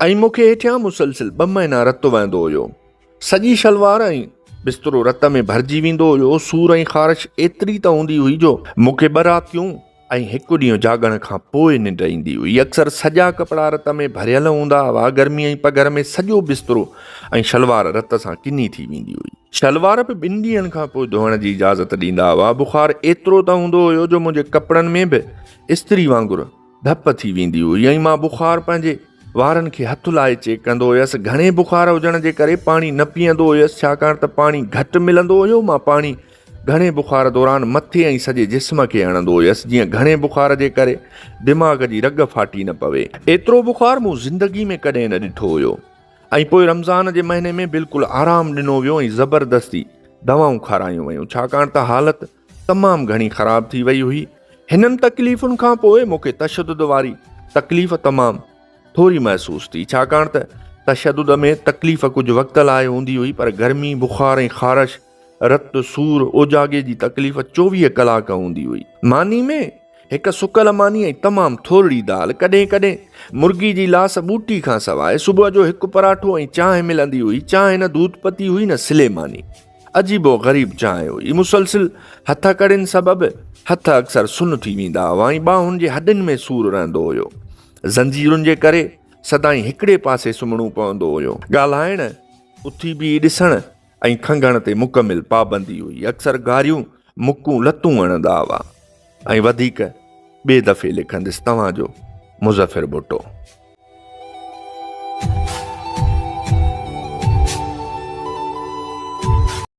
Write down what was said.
۽ مون کي هيٺيان مسلسل ٻه مهينا رت وهندو هيو. سڄي شلوار ۽ بسترو رت ۾ ڀرجي ويندو هيو. سور ۽ خارش ايتري ته هوندي هئي جو مون کي ٻه راتيون ۽ هڪ ڏينهن جاڳڻ کان پوء ننڊ ايندي هئي. اڪثر سڄا ڪپڙا رت ۾ ڀريل هوندا هئا. گرمي ۽ پگهر ۾ سڄو بسترو ۽ شلوار رت سان ڪني ٿي ويندي هئي. شلوار به ٻن ڏينهن کان پوء ڌوئڻ جي اجازت ڏيندا هئا. بخار ايترو ته هوندو هيو جو منهنجي ڪپڙن ۾ به استري وانگر ڌپ ٿي ويندي هئي ۽ مان بخار پنهنجي وارن کي هٿ لائي چيڪ ڪندو هيس. گهڻي بخار هجڻ جي ڪري پاڻي نه پيئندو هيس ڇاڪاڻ ته پاڻي گهٽ ملندو هيو. مان پاڻي گهڻي بخار دوران مٿي ۽ سڄي جسم کي هڻندو هيس جيئن گهڻي بخار جي ڪري دماغ جي رڳ ڦاٽي نه پوي. ايترو بخار مون زندگي ۾ ڪڏهن نه ڏٺو هيو ۽ پوء رمضان جي مهيني ۾ بلڪل آرام ڏنو ويو ۽ زبردستي دوائون کارايون ويون ڇاڪاڻ ته حالت تمام گهڻي خراب ٿي وئي هئي. هنن تڪليفن کان پوء مون کي تشدد واري تڪليف تمام ٿوري محسوس ٿي، ڇاڪاڻ ته تشدد ۾ تڪليف ڪجهه وقت لاء هوندي هئي، پر گرمي، بخار ۽ خارش، رت، سور، اوجاڳي جي تڪليف 24 ڪلاڪ هوندي هئي. ماني ۾ هڪ سڪل ماني ۽ تمام ٿورڙي دال، ڪڏهن ڪڏهن مرغي جي لاس ٻوٽي کان سواء صبح جو هڪ پراٺو ۽ چانهه ملندي هئي، چانهه نه دوڌ پتي هئي نه سليماني. عجيب و غريب چانهه هئي. مسلسل هٿڪڙين سبب هٿ اڪثر سن ٿي ويندا هئا ۽ ٻانهن جي هڏين ۾ سور رهندو هيو. زنجيرن جي ڪري سدائين هڪڙي پاسي سمهڻو پوندو هيو. ڳالهائڻ، اٿي بيهي ڏسڻ ۽ کنگهڻ تي مڪمل پابندي هئي. اڪثر گاريون، مڪون، لتون هڻندا هئا. ۽ وڌيڪ ٻئي دفعي لکندس. توهان جو مظفر ڀٽو.